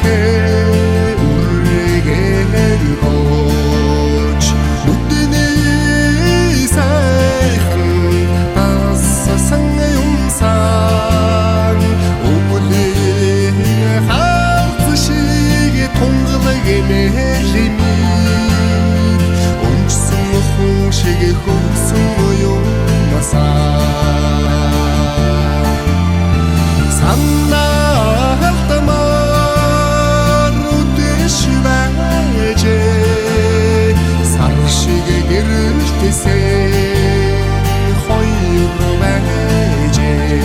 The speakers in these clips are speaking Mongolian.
зинхээ үргэн хооч нүдний сайхан дассан юмсан өвлийн харц шиг тунгалаг мэлмид өнжсөн хүн шиг хөгсөн юмсан санаалтмаар үдэш байжээ сар шиг гэрэлтсэн хоёр байжээ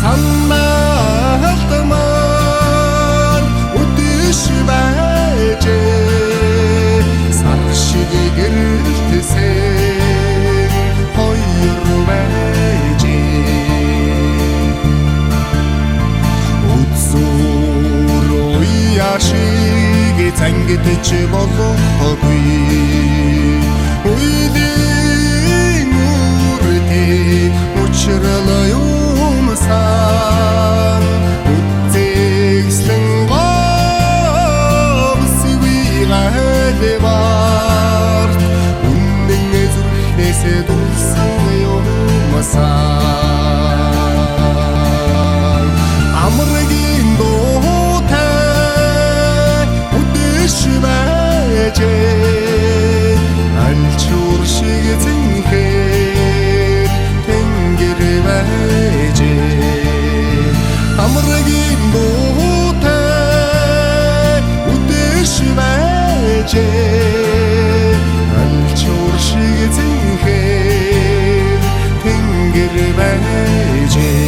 санаалтмаар үдэш байжээ сар шиг гэрэлтсэн хоёр байжээ Яшиг зангидч болохгүй үеийн үрдээ учрал юмсан үзэгслэн говсгүй галбарт үнэн зүрхнээсээ дулсан юмсан амрагийн байжээ альчуур шиг зинхээр тэнгэр байжээ амрагийн дуутай үдэш байжээ альчуур шиг зинхээр тэнгэр байжээ.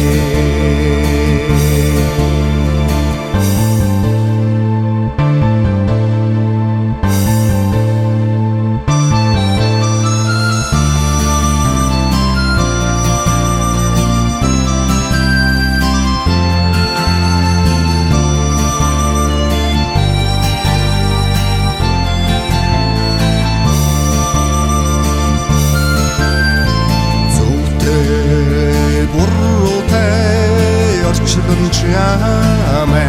Буруутай орчлон чамайг